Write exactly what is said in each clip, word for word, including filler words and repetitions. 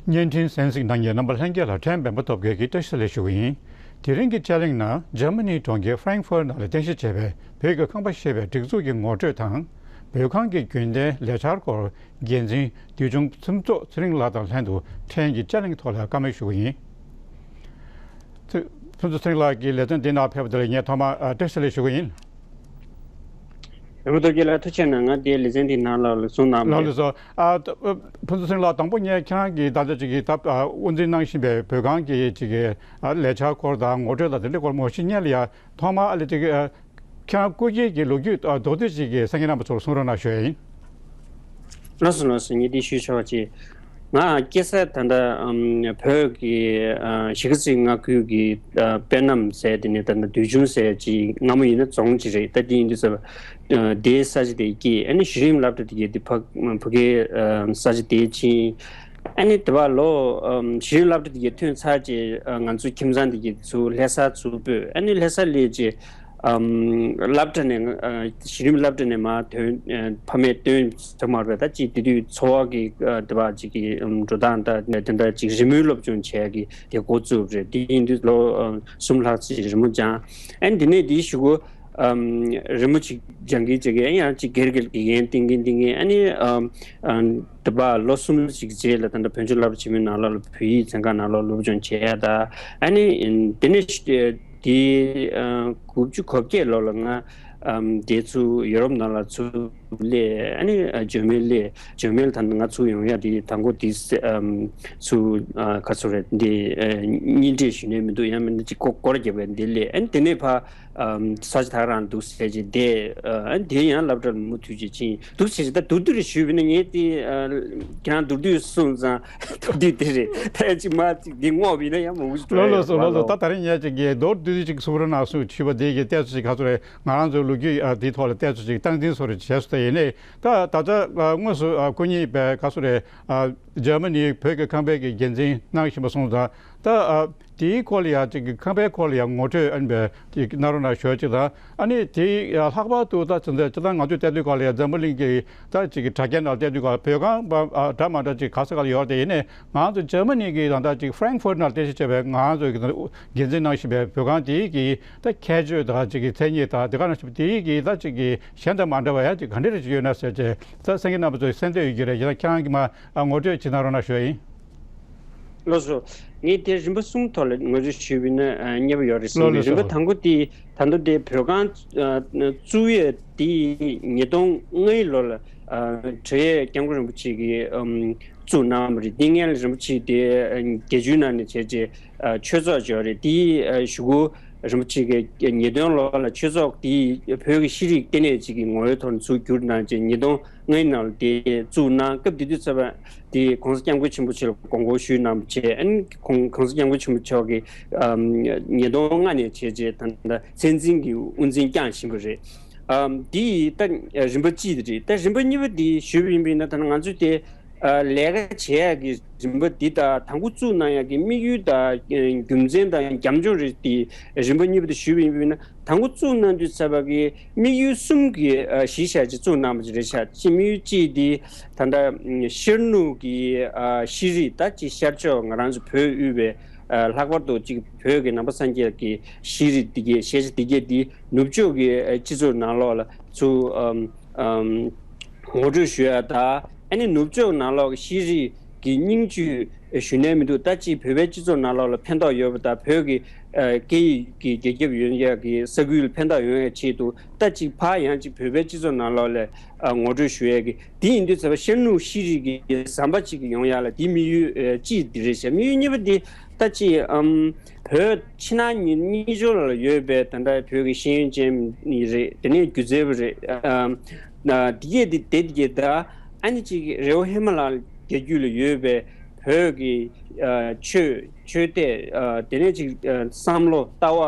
བརྙན་འཕྲིན་གསན་གཟིགས་གནང་མཁན་རྣམ་པ་ལྷན་རྒྱས་ལ་ཕྲན་སྤེན་པ་སྟོབས་རྒྱལ་གྱིས་བཀྲ་ཤིས་བདེ་ལེགས་ཞུ་གི་ཡིན། དེ་རིང་གི་དཔྱད་གླེང་ནང་འཇར་མ་ནིའི་གྲོང་ཁྱེར་ཧྥ་རེང་ཧྥུར་ནང་ལ་རྟེན་གཞི་བྱས་པའི་བོད་ཀྱི་ཁང་པ་ཞེས་པའི་སྒྲིག་འཛུགས་ཀྱི་ངོ་སྤྲོད་དང་། བོད་ཁང་གི་རྒྱུན་ལྡན་ལས་འཆར་སྐོར་འགན་འཛིན་བདུད་འཇོམས་ཕུན་ཚོགས་ཚེ་རིང་ལགས་དང་ལྷན་དུ་ཕྲན་གྱིས་དཔྱད་གླེང་ཐོག་ལ་བཀའ་མོལ་ཞུ་གི་ཡིན། ཚེ་ཕུན་ཚོགས་ཚེ་རིང་ལགས་ཀྱིས་ལེ་ཚན་འདི་ནང་ཕེབས་པ་དེ་ལ་ངས་ཐོག་མར་ཨ་བཀྲ་ཤིས་བདེ་ལེགས་ཞུ་གི་ཡིན། རིན་པོ་སྟོབས་རྒྱལ་ལགས་ཐུགས་རྗེ་གནང་། ང་དེ་ལེ་ཚན་འདི་ནང་ལ་གསུང་གནང་ལགས་ལགས་སོ། ཨ་ད་ཕུན་ཚོགས་ཚེ་རིང་ལགས། དང་པོ་ངས་ཁྱེད་རང་གིས་ད་ལྟ་ཅིག་གིས་ད་ཨ་དབུ་འཛིན་གནང་བཞིན་པའི་བོད་ཁང་གི་ཅིག་གི་ཨ་ལས་འཆར་སྐོར་དང་ངོ་སྤྲོད་དང་དེ་འདྲའི་སྐོར་མང་པོ་ཞིག་སྙན་ལ་ཡ། ཐོག་མར་ཨ་ལས་ཅིག་ཨ་ཁྱེད་རང་སྐུ་སྒེར་གྱི་ལོ་རྒྱུས་ཨ་མདོར་བསྡུས་ཅིག་གིས་གསན་མཁན་རྣམ་པ་ཚོར་གསུང་རོགས་གནང་ཞུ་ཡ་ཡིན། ལགས་སོ་ལགས་སོ། ངས་འདི་ཞུ་ཆོག་ཅིག་ང་སྐྱེས་ས་ད་ལྟ་ཨམ་བོད་ཀྱི་ཨ་གཞིས་ཀ་རྩེ་མངའ་ཁུལ་གྱི་ཨ་དཔེ་རྣམ་ཟེར་དེ་ནས་ད་ལྟ་བདུད་འཇོམས་ཟེར་ཅིག་སྔ་མོ་ཡིན་ན་རྫོང་ཅིག་རེད། ད་འདི་ཡིན་དུས་ཙམ་པ་ཨ་དེའི་ས་ཆ་དེ་སྐྱེས། ཨ་ནི་གཞི་རིམ་སློབ་གྲྭ་དེ་གའི་དེ་ཕ་ཕ་གའི་ཨ་ས་ཆ་དེ་ཕྱིན། ཨ་ནི་དེ་བ་ལོ་ཨམ་གཞི་རིམ་སློབ་གྲྭ་དེ་གའི་ཐོན་ཚར་རྗེས་ཨ་ང་ཚོ་ཁྱིམ་ཚང་དེ་གའི་ཚུར་ལྷ་ས་ཚུར་སྤོས། ཨ་ནི་ལྷ་ས་སླེབས་རྗེས། ཨམ་སློབ་གྲྭ་ནས་ཨ་གཞི་རིམ་སློབ་གྲྭ་ནས་མར་ཐོན། ཨ་ཕ་མས་བཏོན་ཚར་མ་རེད་པས། ད་ཅིག་དེ་དུས་འཚོ་བ་གི་ཨ་དེ་བ་ཅིག་གི་ཨམ་འགྲོ་སྟངས་ད་དེ་འདྲ་ཅིག་རི་མོའི་སློབ་སྦྱོང་བྱས་ཀྱི་དེ་འགོ་བཙུགས་རེད། དེ་ཡིན་དུས་ལོ་ཨ་གསུམ་ལྷག་ཅིག་རི་མོ་སྦྱངས། ཨ་ནི་དེ་ནས་དེའི་གཞུག་གུ་ཨམ་རི་མོ་ཅིག་སྦྱང་གིན་སྦྱང་གིན་ཨ་ནི་ཡང་ཅིག་སྒེར་གྱི་དགེ་རྒན་བསྟེན་གིན་བསྟེན་གིན་ཨ་ནི་ཨམ་ཨམ་དེ་བ་ལོ་གསུམ་ཅིག་རྗེས་ལ་ད་ལྟ་བོད་ལྗོངས་སློབ་གྲྭ་ཆེན་མོའི་ནང་ལོགས་ལ་བོད་ཡིག་ཚན་ཁག་ནང་ལོགས་སློབ་སྦྱོང་བྱས་ཡ། ད་ཨ་ནི་དེ་ནས་དེ་ཨ་དགུ་བཅུ་གོ་བརྒྱད་ལོ་ལ་ང་ཨམ་དེ་ཚུར་ཡོ་རོབ་ནང་ལ་ཚུར་སླེབས། ཨ་ནི་ཨ་འཇར་མན་སླེབས། འཇར་མན་ལ་ད་ང་ཚུར་ཡོང་ཡ་དེ་དང་པོ་དེ་ཨམ་ཚུར་ཨ་ག་ཚོད་རེད། འདི་ཨ་གཉེན་འཕྲད་ཞུ་ནས་མི་འདུག་ཡང་མིན་ན་ཅིག་སྐོར་སྐོར་རྒྱབ་པའི་འདི་སླེབས། ཨ་ནི་དེ་ནས་ཕ་ཨམ་ས་ཆ་ད་ག་རང་འདུག་ཟེར་གྱི་བསྡད། ཨ་ནི་དེ་ཡང་སློབ་གྲྭ་ལ་མུ་མཐུད་ཀྱི་ཕྱིན་འདུག་ཟེར་གྱི། ད་མདོར་བསྡུས་རེ་ཞུས་པ་ཡིན་ན་ངས་དེ་ཨ་ཁྱེད་རང་མདོར་བསྡུས་གསུངས་ཙང་མདོར་བསྡུས་དེ་རེད། ད་ཅིག་མ་ཅིག་འདི་སྔོག་པ་ཡིན་ན་ཡང་མང་པོ་ཞིག་འགྲོ་ལགས་ཡོད་ལགས་སོ་རེད་ལགས་སོ། ལགས་ལགས། ད་ད་རིང་ངས་ཅིག་གི་མདོར་བསྡུས་ཅིག་གསུང་རོགས་གནང་གསུངས་ཞུས་པ་དེ་གི་ལྟས་ཚུལ་ཅིག་ག་ཚོད་རེད། ང་རང་ཚོའི་ལོ་རྒྱུས་ཨ་དེའི་ཐོག་ལ་ལྟས་ཚུལ་ཅིག་སྟངས་འཛིན་བཟོ་རེ་བྱས་སོང་། ད་ཡིན་ནའི་ད་ད་ལྟ་ཨ་དངོས་སུ་ཨ་སྐུ་ཉིད་པའི་ག་ཚོད་རེད། ཨ་འཇར་མ་ནིའི་བོད་ཀྱི་ཁང་པའི་གི་འགན་འཛིན་གནང་བཞིན་པ་སོང་ཙང་། ད་ཨ་དེའི་སྐོར་ལ་ཡང་ཅིག་གི་ཁང་པའི་སྐོར་ལ་ཡང་ངོ་སྤྲོད་ཨ་ནི་བས་ཅིག་གནང་རོགས་གནང་ཞུ་ཅིག་དང་། ཨ་ནི་དེ་ཡང་ལྷག་པར་དུ་ད་ཅི་འདྲ་ཅི་ལྟར་ང་ཚོས་བལྟས་དུས་སྐབས་ལ་ཡང་འཛམ་བུ་གླིང་གི་ད་ཅིག་གི་དྲ་རྒྱ་ནང་བལྟས་དུས་སྐབས་བོད་ཁང་པ་ཨ་འདྲ་མ་འདྲ་ཅིག་ག་ས་ག་ལ་ཡོད་རེད། དེ་ཡིན་ནའི་ང་ཚོ་འཇར་མ་ནི་གི་ད་ལྟ་ཅིག་ཧྥ་རེང་ཧྥུར་ནང་རྟེན་གཞི་བྱས་པའི་ང་ཚོའི་འགན་འཛིན་གནང་བཞིན་པའི་བོད་ཁང་དེའི་གི་ད་ཁྱད་ཆོས་དང་ཅིག་གི་མཚན་ཉིད་དང་དེ་ག་ནང་བཞིན་དེའི་གི་ད་ཅིག་གི་གཞན་དང་མ་འདྲ་བ་ཡང་ཅིག་ག་འདྲ་རེ་ཅིག་ཡོད་ན་ཟེར་བྱས་ད་གསན་མཁན་རྣམ་པ་ཚོས་གསན་འདོད་ཡོད་ཀྱི་རེད། ཡིན་ན་ཁྱེད་རང་གིས་མར་ཨ་ངོ་སྤྲོད་ཅིག་གནང་རོགས་གནང་ཞུ་ཡ་ཡིན། ལགས་སོ། ངས་དེ་རིམ་པ་གསུམ་ཐོག་ལ་ངོ་སྤྲོད་ཞུས་པ་ཡིན་ན་ཨ་མཉེས་པོ་ཡོད་རེད་བསམ་གྱི། ལགས་རིམ་པ་སོ། དང་པོ་དེ་ད་དུང་དེ་བོད་ཁང་ཨ་བཙུགས་ཡས་དེ་ཉིས་སྟོང་ལྔའི་ལོ་ལ་ཨ་དྲེལ་སྐྱབས་མགོན་རིན་པོ་ཆེ་གིས་ཨམ་བཙུགས་གནང་བ་རེད། དེ་སྔོན་ལ་རིན་པོ་ཆེ་དེ་ཨ་བརྒྱད་ཅུའི་ནང་ནས་བྱས་རྗེས་ཨ་ཆོས་ཚོགས་ཅིག་ཡོད་རེད། དེའི་ཨ་གཞུག་གུ་རིན་པོ་ཆེ་གིས་ཉིས་སྟོང་ལོ་ལ་ཆོས་ཚོགས་དེ་བོད་ཀྱི་ཤེས་རིག་ལྟེ་གནས་ཅིག་གི་ངོ་བོའི་ཐོག་ནས་ཚུར་བསྒྱུར་གནང་རྗེས་ཉིས་སྟོང་ལྔའི་ནང་ལ་དེ་བཙུགས་གནང་། སྐབས་དེ་དུས་ཚོད་པ་དེ་གོང་ས་སྐྱབས་མགོན་ཆེན་པོ་མཆོག་ལ་དགོངས་སྐོར་ཞུས་གནང་བ་བྱས། ཨ་ནི་གོང་གོང་ས་སྐྱབས་མགོན་ཆེན་པོ་མཆོག་གིས་ཨམ་ཉིས་སྟོང་ལྔ་ནས་བྱས་རྗེས་ད་ལྟ་མཚན་འཛིན་གྱི་དབུ་འཛིན་བསྐྱངས་བཞིན་པ་རེད། ཨམ་དེ་ཡི་ད་རིམ་པ་གཅིག་དེ་རེད། ད་རིམ་པ་གཉིས་པ་དེ་ཞུས་པ་ཡིན་པ་ཡིན་ན་ད་ང་ཚོས་དེ་ཨ་ལས་ཀ་བྱེད་ཡག་གི་རིམ་པ་འདི་དང་དང་པོ་བཙུགས་གནང་ཡག་གི་དམིགས་ཡུལ་དང་རྒྱུ་མཚན་དང་རྒྱབ་ལྗོངས་རེད། དེ་རིམ་པ་གཉིས་པ་དེ་ཞུས་པ་ཡིན་པ་ཡིན་ན། དང་པོ་བཙུགས་གནང་དུས་ཚོད་པ་གི་དམིགས་ཡུལ་གསུམ་གྱི་ཨ་གཞི་བཞག་ཅིག་བཙུགས་གནང་བ་ཅིག་རེད་ཤག་ཅིག་དམིགས་ཡུལ་གཅིག་དེ་ད་ལྟ་ཤར་ནུབ་ཀྱི་ཨ་ཤེས་རིག་ད་ཅིག་ཤར་ཕྱོགས་ང་རང་ཚོ་བོད་དབུས་པའི་ཨ་ལྷག་པར་དུ་ཅིག་བོད་ཀྱི་ནང་པ་སངས་རྒྱས་ཀྱི་ཤེས་རིག་འདི་གས་ཤེས་བྱ་འདི་གས་དེ་ནུབ་ཕྱོགས་ཀྱི་ཨ་སྤྱི་ཚོགས་ནང་ལོགས་ལ་ཚུར་ཨམ་ཨམ་ངོ་སྤྲོད་ཞུ་ཡ་ད། ཨ་ནི་ནུབ་ཕྱོགས་ནང་ལོགས་ཀྱི་ཤེས་རིག་གི་སྙིང་བཅུད་ཞུ་ནས་མི་འདུག་ད་ཅིག་བོད་པའི་སྤྱི་ཚོགས་ནང་ལོགས་ལ་ཕན་ཐོགས་ཡོད་པ་དང་བོད་ཀྱི་ཨ་སྐད་ཡིག་གི་རྒྱ་ཁྱབ་ཡོང་ཡག་གི་ས་ཁུལ་ལ་ཕན་ཐོགས་ཡོང་ཡག་ཆེད་དུ་ད་ཅིག་ཕར་ཡང་ཅིག་བོད་པའི་སྤྱི་ཚོགས་ནང་ལོགས་ལ་ཨ་ངོ་སྤྲོད་ཞུ་ཡག་གི་དེ་ཡིན་དུས་ཚོད་པ་ཤར་ནུབ་ཤེས་རིག་གི་ཟམ་པ་ཅིག་ཡོང་ཡག་ལ་དེ་དམིགས་ཡུལ་ཨ་གཅིག་དེ་རེད་ཤག་དམིགས་ཡུལ་གཉིས་པ་དེ་ད་ཅིག་ཨམ་བོད་ཕྱི་ནང་གཉིས་གཉིས་ཕྱོགས་ལ་ཡོད་པའི་ད་ལྟ་བོད་ཀྱི་ཤེས་ཡོན་ཅན་རེད། དེ་ནས་སྒྱུ་རྩལ་པ་རེད། ཨམ་ན་དེ་གས་དེ་དེ་དེ་གས་ད་ཨ་ནི་ཅིག་རི་བོ་ཧི་མ་ལ་ཡའི་རྒྱུད་ལ་ཡོད་པའི་བོད་ཀྱི་ཨ་ཆོས་ཆོས་དད་ཨ་དེ་ནས་ཅིག་ཨ་བསམ་བློ་ལྟ་བ་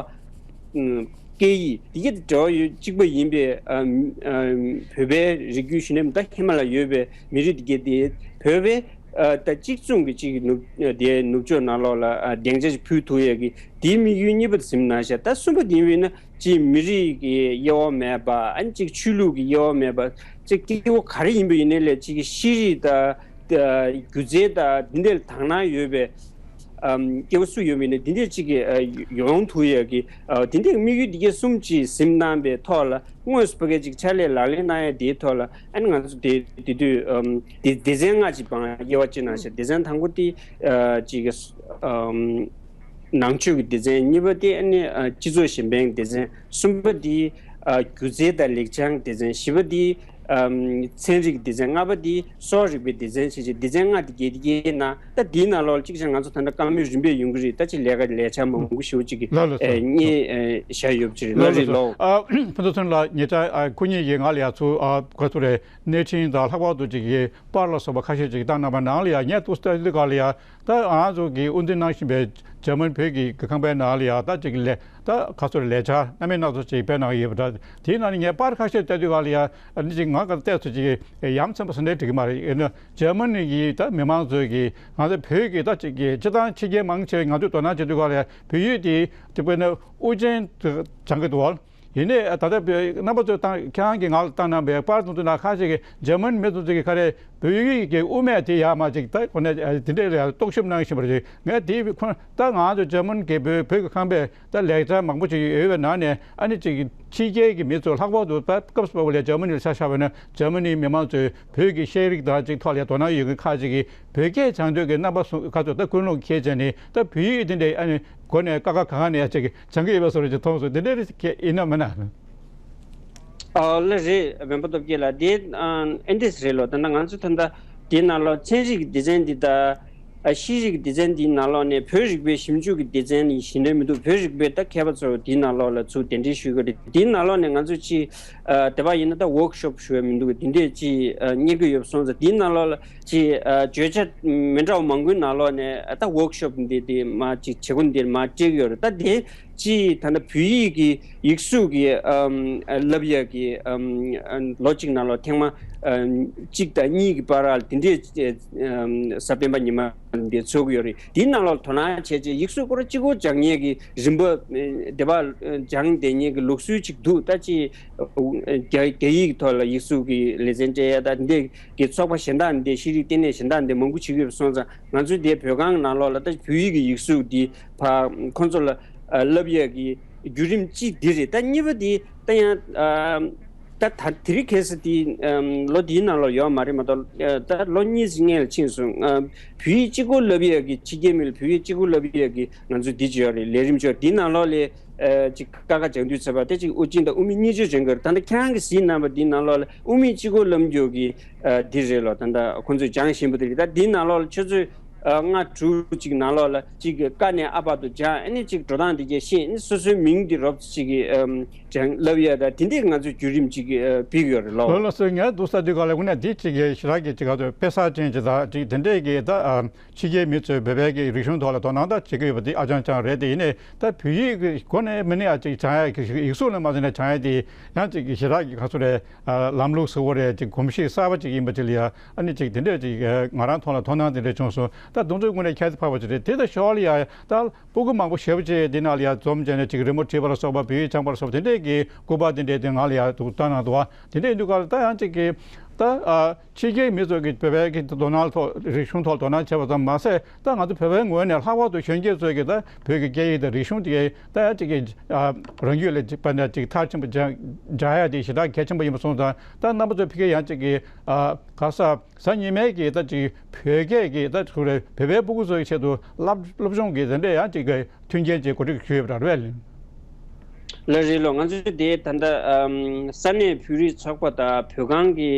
ཨམ་སྐད་ཡིག་དེ་གས་དེ་འབྲེལ་བ་ཡོད་གཅིག་པ་ཡིན་པའི་ཨམ་ཨམ་བོད་པའི་རིགས་རྒྱུད་ཞུ་ནས་ད་ཧི་མ་ལ་ཡ་ཡོད་པའི་མི་རིགས་དེ་གས་དེ་བོད་པའི་ཨ་ད་གཅིག་མཚུངས་ཀྱི་གཅིག་ནུབ་དེ་ནུབ་ཕྱོགས་ནང་ལོགས་ལ་ཨ་སྡིངས་ཆ་ཞིག་ཕུལ་ཐུབ་ཡས་ཀྱི་དེའི་དམིགས་ཡུལ་གཉིས་པ་དེ་ཟིན་ན་ཤག་ད་གསུམ་པ་དེ་ཡིན་པ་ཡིན་ན་གཅིག་མི་རིགས་ཀྱི་དབྱེ་བ་མེད་པ། ཨ་ནི་གཅིག་ཆོས་ལུགས་ཀྱི་དབྱེ་བ་མེད་པ། གཅིག་སྐྱེ་བོ་ག་རེ་ཡིན་པ་ཡིན་ནའི་ལས་གཅིག་གི་ཤེས་རིག་དང་ སྒྱུ་རྩལ་དང་འདི་འདྲའི་དག་སྣང་ཡོད་པའི་ཨམ་སྐྱེ་བོ་སུ་ཡོད་མིན་ནས་འདི་འདྲའི་གཅིག་གི་ཨ་ཡོང་ཐུབ་ཡག་གི་ཨ་འདི་འདྲའི་དམིགས་ཡུལ་འདི་གའི་གསུམ་གཅིག་ཟིན་གནང་པའི་ཐོག་ལ་དངོས་སུ་ཕ་གི་གཅིག་ཕྱག་ལས་ལག་ལེན་གནང་ཡ་དེའི་ཐོག་ལ་ཨ་ནི་ང་ཚོ་དེ་དེ་དུས་ཨམ་དེ་སྡེ་ཚན་ལྔ་གཅིག་བང་དབྱེ་བ་ཕྱེ་གནང་ཤག་སྡེ་ཚན་དང་པོ་དེ་ཨ་གཅིག་གི་ཨམ་ནང་ཆོས་ཀྱི་སྡེ་ཚན། གཉིས་པ་དེ་ཨ་ནི་ཨ་སྤྱི་ཚོགས་གཞན་ཕན་སྡེ་ཚན། གསུམ་པ་དེ་ཨ་སྒྱུ་རྩལ་དང་ལེགས་བྱང་སྡེ་ཚན། བཞི་པ་དེ་ཨམ་ཚན་རིག་སྡེ་ཚན། ལྔ་པ་དེ་སྲོག་རིག་པའི་སྡེ་ཚན་བྱས་བྱས་སྡེ་ཚན་ལྔ་དེ་བརྒྱད་དེ་གའི་ནང་ད་དེའི་ནང་ལོགས་ལ་གཅིག་བྱས་ང་ཚོ་ད་ལྟ་བཀའ་མོལ་རིམ་པས་ཡོང་གི་རེད། ད་ཅིག་ལས་ཀ་ལས་འཆར་མང་པོ་ཞེ་པོ་ཅིག་གི་ལགས་ལགས་སོ། ཨེ་རྙེད་ཨེ་བཞག་ཡོད་པ་ཅིག་རེད། ལགས་ལགས་རེད་ལགས་སོ། ལོ། ཨ་ཕུན་ཚོགས་ཚེ་རིང་ལགས་ཉེ་ཆར་ཨ་ཁོ་གཉིས་ཀྱིས་ང་ལ་ཡ་ཚུར་ཨ་ག་ཚོད་རེད་གནས་འཕྲིན་དང་ལྷག་པར་དུ་ཅིག་གི་པར་ལ་སོགས་པ་ཁ་ཤས་ཅིག་བཏང་གནང་བ་ནང་ལ་ཡ་ངས་ཏོག་ཙམ་ལྟ་དུས་ག་ལ་ཡ། ད་ང་ཚོ་གིས་དབུ་འཛིན་གནང་བཞིན་པའི་འཇར་མན་བོད་ཀྱི་ཁང་པའི་ནང་ལ་ཡ་ད་ཅིག་ལས་ད་ག་ཚོད་ལས་འཆར་སྣ་མིན་སྣ་ཚོགས་ཅིག་སྤེལ་གནང་ཡོད་པ་འདྲ། དེའི་ནང་ནས་ངས་པར་ཁ་ཤས་བལྟས་དུས་ག་ལ་ཡ་ཨ་ནི་ཅིག་ང་ག་བལྟས་ཚོད་ཅིག་ཡ་མཚན་པ་སོ་འདྲ་འགྲིག་གི་མ་རེད། ཡིན་ན་འཇར་མ་ནི་གི་ད་མི་མང་ཚོས་ཀྱི་ང་ཚོ་བོད་ཀྱི་ད་ཅིག་གི་སྤྱི་བཏང་ཕྱི་རྒྱལ་མང་ཆེ་བས་ང་ཚོས་དོ་སྣང་བྱེད་དུས་ག་ལ་ཡ་བོད་ཡིག་དེ་དེ་དཔེར་ན་དབུ་ཅན་དུ་སྦྱང་གི་འདུག་བ། ཡིན་ནའི་ད་ལྟ་བོད་རྣམ་པ་ཚོས་བཏང་ཁྱེད་རང་གིས་ང་ལ་བཏང་གནང་པའི་པར་དེ་ཚོ་ནང་ཁ་ཤས་ཀྱིས་འཇར་མན་མི་དེ་ཚོ་གིས་ག་རེ་བོད་ཡིག་གི་དབུ་མེད་དེ་ཡར་མར་ཅིག་ད་ཁོ་ནས་དེ་འདྲའི་ལ་རྟོག་ཞིབ་གནང་བཞིན་པ་རེད། ངས་དེ་ཁོ་ད་ང་ཚོ་འཇར་མན་གྱི་བོད་བོད་ཀྱི་ཁང་པས་ད་ལས་འཆར་མང་པོ་ཅིག་ཡོད་པའི་ནང་ནས་ཨ་ནི་ཅིག་ཕྱི་རྒྱལ་གྱི་མི་ཚོ་ལྷག་པར་དུ་ད་སྐབས་སུ་བབས་པ་ལ་འཇར་མ་ནི་ལ་ཆ་བཞག་པ་ན་འཇར་མ་ནིའི་མི་མང་ཚོས་བོད་ཀྱི་ཤེས་རིག་དང་ཅིག་ཐོག་ལ་དོ་སྣང་ཡོད་མཁན་ཁག་ཅིག་གིས་བོད་སྐད་སྦྱང་འདོད་ཀྱི་རྣམ་པ་སུ་ཁ་ཚོ་ད་ཀུན་སློང་འཁྱེར་བྱས་ནས་ད་བོད་ཡིག་དེ་འདྲའི་ཨ་ནི་སྒོ་ནས་ཀ་ཁ་ག་ནས་ཅིག་སྦྱང་གི་ཡོད་པ་བཟོ་འདྲ་ཅིག་མཐོང་སོང་། དེ་འདྲ་རེད་ཡིན་ནམ་མིན་ན། ཨ་ལ་རེད། སྦན་པ་སྟོབས་རྒྱལ་ལགས་དེ་ཨ་ཨེ་འདྲས་རེད་ལོ། ད་ནང་ང་ཚོ་ད་ལྟ་དེའི་ནང་ལོགས་ཚན་རིག་སྡེ་ཚན་འདི་དང་ཨ་ཤེས་རིག་སྡེ་ཚན་འདིའི་ནང་ལོགས་ནས་བོད་རིག་པའི་ཞིབ་འཇུག་གི་སྡེ་ཚན་ནི་གཞན་དོན་མི་འདུག་བོད་རིག་པའི་ད་མཁས་པ་ཚོ་དེའི་ནང་ལོགས་ལ་ཚུར་གདན་འདྲེན་ཞུ་དགོས་རེད། དེའི་ནང་ལོགས་ནས་ང་ཚོ་ཅི་ཨ་དེ་བ་ཡིན་ན་ད་ཝོག་ཤོབ་ཞུ་བའི་མི་འདུག་དེ་འདྲས་ཅི་ཨ་གཉེར་གི་ཡོད་པ་སོང་ཙང་དེའི་ནང་ལོགས་ལ་ཅི་ཨ་བརྗོད་བྱ་མི་འདྲ་བ་མང་པོའི་ནང་ལོགས་ནས་ཨ་ད་ཝོག་ཤོབ་འདི་དེ་མ་ཅི་བྱེད་སྒོ་འདིར་མ་སྤྲད་གི་ཡོད་རེད། ད་དེ་ཅི་ད་ལྟ་བོད་ཡིག་གི་ཡིག་གཟུགས་ཀྱི་ཨམ་བསླབ་ཡག་གི་ཨམ་ཨམ་ལོ་གཅིག་ནང་ལ་ཐེངས་མ་ཨམ་གཅིག་དང་གཉིས་ཀྱི་བར་ལ་དེ་འདྲའི་ཨམ་གཟའ་སྤེན་པ་ཉི་མ་འདི་ཚོགས་ཀྱི་ཡོད་རེད། དེའི་ནང་ལ་དོ་སྣང་བྱས་རྗེས་ཡིག་གཟུགས་སྐོར་གཅིག་པོ་སྦྱང་མཁན་གྱི་རིམ་པ་ཨེ་དེ་བ་སྦྱང་བསྡད་མཁན་གྱི་ལུགས་སྲོལ་ཅིག་འདུག་ད་ཅི་རྒྱ་རྒྱ་ཡིག་ཐོག་ལ་ཡིག་གཟུགས་ཀྱི་ལེ་ཚན་སྤྲད་ཡ་ད་འདི་གི་ཚོགས་པ་གཞན་དག་འདི་ཤེས་རིག་ལྟེ་གནས་གཞན་དག་འདི་མང་པོ་བྱེད་ཀྱི་ཡོད་པ་སོང་ཙང་ང་ཚོའི་འདི་བོད་ཁང་ནང་ལོགས་ལ་ད་བོད་ཡིག་གི་ཡིག་གཟུགས་འདི་ཕ་ཁོང་ཚོ་ལ་ཨ་བསླབ་ཡས་ཀྱི་བརྒྱུད་རིམ་གཅིག་འདི་རེད། ད་གཉིས་པ་འདི་ད་ཡང་ཨ་ད་ད་དེ་རིང་ཁ་སང་འདི་ཨམ་ལོ་འདིའི་ནང་ལོགས་ཡོད་མ་རེད་མ་གཏོགས་ཨ་ད་ལོ་གཉིས་ཙམ་སྔོན་ལ་ཕྱིན་སོང་། ཨ་བོད་ཡིག་གཅིག་པོ་བསླབ་ཡས་ཀྱི་ཕྱི་རྒྱལ་མི་ལ་བོད་ཡིག་གཅིག་པོ་བསླབ་ཡས་ཀྱི་ང་ཚོ་འདི་བྱས་ཡོད་རེད། ལས་རིམ་བྱས་འདིའི་ནང་ལོགས་ལ་ཨ་ཅིག་ཀ་ཁ་སྦྱང་དུས་ཚོད་པ་དེ་ཅིག་དབུ་ཅན་དང་དབུ་མེད་གཉིས་ཆ་སྦྱང་གི་རེད། ད་ལྟ་ཁྱེད་རང་གིས་གཟིགས་གནང་བ་འདིའི་ནང་ལོགས་ལ་དབུ་མེད་གཅིག་པོ་བསླབ་རྒྱུ་གི་ཨ་འདི་རེད་ལོ། ད་ལྟ་ཁོང་ཚོས་སྦྱང་བཞིན་པ་དེ་རེད། ད་འདིའི་ནང་ལོགས་ལ་ཆུ་ཚོད་ཨ་ལྔ་དྲུག་ཅིག་ནང་ལོགས་ལ་ཅིག་ཀ་ནས་ཨ་བར་དུ་སྦྱང་། ཨ་ནི་ཅིག་འགྲོ་སྟངས་དེ་གས་ཤེས། ཨ་ནི་སོ་སོའི་མིང་འདི་རོབ་ཙམ་ཅིག་གི་ཨམ་སྦྱང་བསླབ་ཡས་ད་དེ་འདྲས་ང་ཚོས་བརྒྱུད་རིམ་ཅིག་ཨ་འབུལ་གྱི་ཡོད་རེད་ལོ། ལོ་ལ་སོ་ངས་འདུག་ས་དུས་ག་ལ་དངོས་གནས་འདི་ཅིག་གི་ཞེ་དྲག་གི་ཅིག་ག་ཚོད་དཔེ་གསར་ཅན་ཅིག་ད་ཅིག་དེ་འདྲས་ཀྱི་ད་ཨམ་ཕྱི་རྒྱལ་མི་ཚོས་བོད་པའི་གི་རིག་གཞུང་ཐོག་ལ་དོ་སྣང་ད་བྱེད་ཀྱི་ཡོད་པ་འདི་ཨ་ཅང་ཅང་རེད། དེ་ཡིན་ནའི་ད་བོད་ཡིག་གི་སྒོ་ནས་མིན་ན་ཡང་ཅིག་སྦྱང་ཡ་གི་ཡིག་གཟུགས་ལ་མ་བརྟེན་ནས་སྦྱང་ཡ་དེ་ཡང་ཅིག་གི་ཞེ་དྲག་གི་ག་ཚོད་རེད། ཨ་ལམ་ལུགས་གཟུ་བོ་རེད། ཅིག་གོམས་གཤིས་གསར་པ་ཅིག་ཡིན་པ་ཅིག་ལ་ཡ་ཨ་ནི་ཅིག་དེ་འདྲས་ཅིག་ཨ་ང་རང་ཐོག་ལ་དོ་སྣང་དེ་འདྲས་བྱུང་སོང་། ད་དུང་ཚོད་དངོས་གནས་ཁྱད་དུ་འཕགས་པ་ཅིག་རེད། དེ་ད་ཞོར་ལ་ཡ་ད་སྤུ་གུ་མང་པོ་ཞེ་པོ་ཅིག་དེ་ནང་ལ་ཡ་འཛོམས་བྱས་ནས་ཅིག་རི་མོ་བྲིས་པ་ལ་སོགས་པ་བོད་ཡིག་སྦྱངས་པ་ལ་སོགས་པ་དེ་འདྲས་ཀྱི་སྐུ་པར་དེ་འདྲས་དེ་ང་ལ་ཡ་འདུག་བཏང་གནང་འདུག་བ། དེ་འདྲས་ཡིན་དུས་ག་ལ་ད་ཡང་ཅིག་གི་ད་ཨ་ཕྱི་རྒྱལ་མི་ཚོ་གིས་བོད་པའི་གི་དོ་སྣང་ཐོག་རིག་གཞུང་ཐོག་དོ་སྣང་བྱས་པ་ཙམ་མ་ཟད། ད་ང་ཚོ་བོད་པའི་ངོས་ནས་ལྷག་པར་དུ་གཞོན་སྐྱེས་ཚོས་ཀྱི་ད་བོད་ཀྱི་སྐད་ཡིག་དང་རིག་གཞུང་དེ་ད་ཡང་ཅིག་གི་ཨ་རང་རྒྱུད་ལ་ཅིག་དཔེར་ན་ཅིག་མཐར་ཕྱིན་པ་སྦྱང་སྦྱང་ཡ་དེ་ཞེ་དྲག་གལ་ཆེན་པོ་ཡིན་པ་སོང་ཙང་། ད་རྣམ་པ་ཚོ་ཕ་གིར་ཡང་ཅིག་གི་ཨ་ག་ས་གཟའ་ཉི་མའི་གི་ད་ཅིག་བོད་སྐད་ཀྱི་ད་ཚུར་བོད་པའི་སྤུ་གུ་ཚོའི་ཆེད་དུ་སློབ་སློབ་སྦྱོང་གི་དེ་འདྲ་ཡང་ཅིག་གི་མཐུན་རྐྱེན་ཅིག་གོ་སྒྲིག་ཞུས་ཡོད་པ་འདྲ་རེད་པས། ལགས་རེད་ལོ། ང་ཚོས་དེ་ད་ལྟ་ཨམ་ས་གནས་བོད་རིགས་ཚོགས་པ་དང་བོད་ཁང་གི་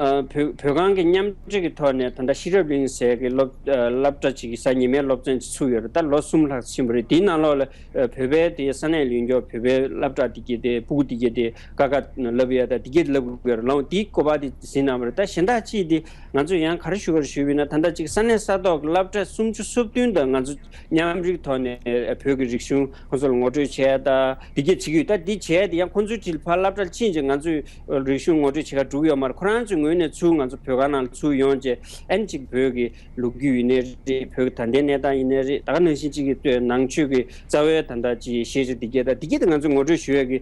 ཨ་བོད་བོད་ཁང་གི་མཉམ་འབྲེལ་གྱི་ཐོག་ནས་ད་ལྟ་ཤེས་རབ་གླིང་ཟེར་གྱི་སློབ་ཨ་སློབ་གྲྭ་ཅིག་གི་གཟའ་ཉི་མའི་སློབ་ཚན་ཅིག་ཚུགས་ཡོད་རེད། ད་ལོ་གསུམ་ལྷག་ཕྱིན་པ་རེད། དེའི་ནང་ལོགས་ལ་ཨ་བོད་པའི་དེ་ས་གནས་ལ་ཡོད་མཁན་བོད་པའི་སློབ་གྲྭ་དེ་གའི་དེ་སྤུ་གུ་དེ་གའི་དེ་ཀ་ཁ་བསླབ་ཡ་ད་དེ་གའི་བསླབ་དགོས་རེད་ལོ། དེའི་སྐོར་པ་དེ་གཟིགས་གནང་བ་རེད། ད་གཞན་དག་ཅིག་དེ་ང་ཚོས་ཡང་ག་རེ་ཞུ་ག་རེ་ཞུས་པ་ཡིན་ན། ད་ལྟ་ཅིག་ས་གནས་ས་ཐོག་གི་སློབ་གྲྭ་སུམ་ཅུ་སོ་བདུན་དང་ང་ཚོ་མཉམ་རུབ་ཐོག་ནས་བོད་ཀྱི་རིག་གཞུང་ཁོང་ཚོ་ལ་ངོ་སྤྲོད་བྱས་ད་འདི་གས་བྱེད་ཀྱི་ཡོད། ད་འདི་བྱས་ཏེ་ཡང་ཁོང་ཚོའི་ཁྲིད་ཕར་སློབ་གྲྭར་ཕྱིན་རྗེས་ང་ཚོས་རིག་གཞུང་ངོ་སྤྲོད་བྱེད་ག་འགྲོ་གི་ཡོད་མ་རེད། ཁོ་རང་ཚོའི་ངོས་ནས་ཚུར་ང་ཚོ་བོད་ཁང་ནང་ལ་ཚུར་ཡོང་རྗེས་ཨ་ནི་ཅིག་བོད་ཀྱི་ལོ་རྒྱུས་ཡིན་ནའི་རེད། བོད་ཀྱི་ད་ལྟའི་གནས་སྟངས་ཡིན་ནའི་རེད། ད་ག་ནང་བཞིན་ཅིག་གི་ནང་ཆོས་ཀྱི་རྩ་བའི་ད་ལྟ་ཅིག་ཤེས་བྱ་འདི་གས་ད་འདི་གས་ད་ང་ཚོས་ངོ་སྤྲོད་ཞུ་ཡས་ཀྱི་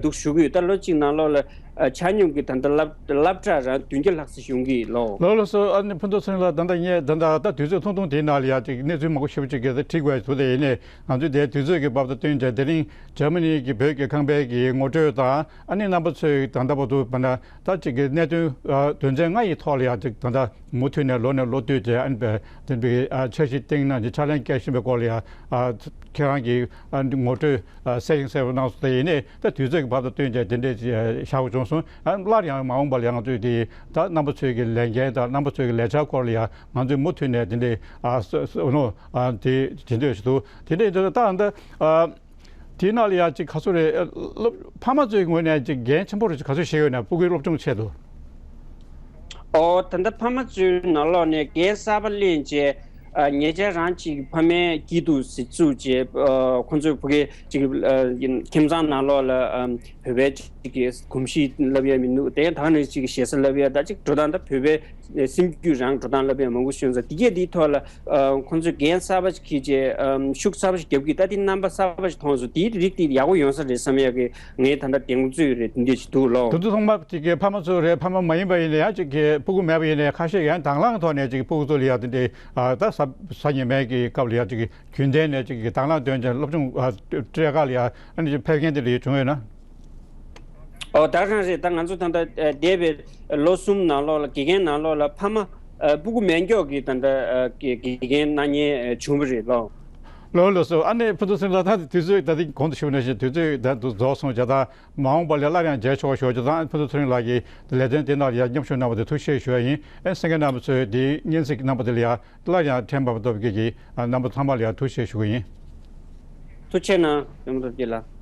འདུག་ཞུ་གི་ཡོད། ད་ལོ་གཅིག་ནང་ལོགས་ལ་ ཆ་སྙོམས་ཀྱི་ད་ལྟ་སློབ་སློབ་གྲྭ་རང་བདུན་བརྒྱ་ལྷག་ཙམ་ཡོང་གི་ཡོད་ལོ། ལགས་ལགས་སོ། ཨ་ནི་ཕུན་ཚོགས་ཚེ་རིང་ལགས། ད་ལྟ་ངས་ད་ལྟ་ད་དུས་ཚོད་ཐུང་ཐུང་དེའི་ནང་ལ་ཡ་ཅིག་གནས་ཚུལ་མང་པོ་ཞེ་པོ་ཅིག་གི་འཁྲིད་དགོས་ཡ་འདུག་དེ་ཡིན་ནའི་ང་ཚོས་དེའི་དུས་ཚོད་ཀྱི་བབ་དང་བསྟུན་བྱས། དེ་རིང་འཇར་མ་ནི་གི་བོད་ཀྱི་ཁང་པའི་གི་ངོ་སྤྲོད་དང་། ཨ་ནི་རྣམ་པ་ཚོས་ད་ལྟ་བར་དུ་བ་ན་ད་ཅིག་གི་གནད་དོན་ཨ་དོན་ཚན་ལྔ་ཡི་ཐོག་ལ་ཡ་ཅིག་ད་ལྟ་མུ་མཐུད་ནས་ལོ་ནས་ལོ་བསྟུད་དེ་ཨ་ནི་བས་དེ་འདྲའི་ཨ་འཆར་གཞི་བཏིང་གནང་ཅིག་ཕྱག་ལེན་བསྐྱལ་བཞིན་པའི་སྐོར་ལ་ཡ་ཨ་ཁྱེད་རང་གིས་ཨ་ངོ་སྤྲོད་ཨ་གསལ་ཞིང་གསལ་པོ་གནང་སོང་། དེ་ཡིན་ནའི་ད་དུས་ཚོད་ཀྱི་བབ་དང་བསྟུན་བྱས་དེ་འདྲའི་བཞག་དགོས་བྱུང་སོང་། ཨ་སླར་ཡང་མ་འོངས་པ་ལ་ཡ་ང་ཚོས་དེ་ད་རྣམ་པ་ཚོའི་གི་ལས་འགན་དང་རྣམ་པ་ཚོའི་གི་ལས་འཆར་སྐོར་ལ་ཡ་ང་ཚོས་མུ་མཐུད་ནས་དེ་འདྲའི་ཨ་ཨ་ནོ་ཨ་དེ་བྱེད་འདོད་ཞིག་འདུག་དེ་འདྲའི་འདི་ད་ཨ་འདི་ཨ། དེའི་ནང་ལ་ཡང་ཅིག་ག་ཚོད་རེད། ཨ་སློབ་ཕ་མ་ཚོའི་ངོས་ནས་ཅིག་འགན་ཆེན་པོ་རེད་ཅིག་ག་ཚོད་བཞེས་ཡོད་ན་སྤུ་གུའི་སློབ་སྦྱོང་ཆེད་དུ། ཨོ་ད་ལྟ་ཕ་མ་ཚོའི་ནང་ལོགས་ནས་འགན་གསར་པ་ལེན་བྱས། ཨ་ཉེ་ཆར་རང་ཅིག་ཕ་མའི་སྐྱིད་སྡུག་གཟིགས་ཚུལ་བྱས། ཨ་ཁོང་ཚོའི་ཕ་གི་ཅིག་ཨ་ཁྱིམ་ཚང་ནང་ལོགས་ལ་ཨ་བོད་པའི་ཅིག་གི་གོམས་གཤིས་བསླབ་ཡ་མི་འདུག་དེ་ད་ནི་ཅིག་གི་ཞེ་ས་བསླབ་ཡ། ད་ཅིག་འགྲོ་སྟངས་ད་བོད་པའི་སེམས་རྒྱུད་རང་འགྲོ་སྟངས་བསླབ་ཡ་མང་པོ་ཤོད་ཙང་། དེ་གས་དེའི་ཐོག་ལ་ཨ་ཁོང་ཚོས་འགན་གསར་པ་ཞིག་འཁྱེར་བྱས། ཨམ་ཤུགས་གསར་པ་ཞིག་རྒྱབ་ཀྱི། ད་དེ་རྣམ་པ་གསར་པ་ཞིག་མཐོང་སོང་། དེའི་རིགས་དེ་ཡག་པོ་ཡོང་ས་རེད་བསམ་ཡག་གི་ངའི་ད་ལྟ་དེ་ཚོ་ཡོད་རེད། དེ་འདྲ་ཞིག་འདུག་ལོ། དེ་ཚོ་ཚང་མ་ཅིག་གི་ཕ་མ་ཚོ་རེད། ཕ་མ་མ་ཡིན་པ་ཡིན་ན་ཡང་ཅིག་གི་སྤུ་གུ་མེད་པ་ཡིན་ན་ཡང་ཁ་ཤས་ཡང་དང་བླངས་ཐོག་ནས་ཅིག་སྤུ་གུ་ཚོ་ལ་ཡ་དེ་འདྲའི་ཨ་ད་གཟའ་གཟའ་ཉི་མའི་གི་སྐབས་ལ་ཡ་ཅིག་གི་རྒྱུན་ལྡན་ནས་ཅིག་གི་དང་བླངས་འདོན་ཅིང་སློབ་སྦྱོང་ཨ་སྤྲད་ག་ལ་ཡ་ཨ་ནི་ཅིག་ཕེབས་མཁན་དེ་འདྲ་ཡོད་བྱུང་ཡོད་ན། ཨོ་ད་རང་རེད། ད་ང་ཚོ་ད་ལྟ་ཨ་འདས་པའི་ལོ་གསུམ་ནང་ལོགས་ལ་དགེ་རྒན་ནང་ལོགས་ལ་ཕ་མ་ཨ་སྤུ་གུ་མེད་མཁན་གྱི་ད་ལྟ་ཨ་དགེ་དགེ་རྒན་གནང་མཁན་ཨ་བྱུང་བ་རེད་ལོ། ལོ་ལོ་སོ། ཨ་ནི་ཕུན་ཚོགས་ཚེ་རིང་ལགས། ད་དུས་ཚོད་ད་ལྟ་གོང་དུ་ཞུས་པ་ནང་བཞིན་དུས་ཚོད་ད་དུ་རྫོགས་སོང་བྱས། ད་མ་འོངས་པ་ལ་སླར་ཡང་མཇལ་ཆོག་ཞུ་རྒྱུ་དང་། ཕུན་ཚོགས་ཚེ་རིང་ལགས་ཀྱི་ལས་དོན་དེ་ནང་ལ་ཡང་མཉམ་ཞུགས་གནང་བ་དེ་ཐུགས་རྗེ་ཆེ་ཞུ་ཡ་ཡིན། ཨེ་གསན་མཁན་རྣམ་པ་ཚོས་འདིའི་སྙན་ཚིག་གནང་བ་དེ་ལ་ཡང་སླར་ཡང་ཕྲན་པ་སྟོབས་རྒྱལ་གྱིས་རྣམ་པ་ཚང་མ་ལ་ཡང་ཐུགས་རྗེ་ཆེ་ཞུ་གི་ཡིན། ཐུགས་རྗེ་གནང་པ་སྟོབས་རྒྱལ་ལགས།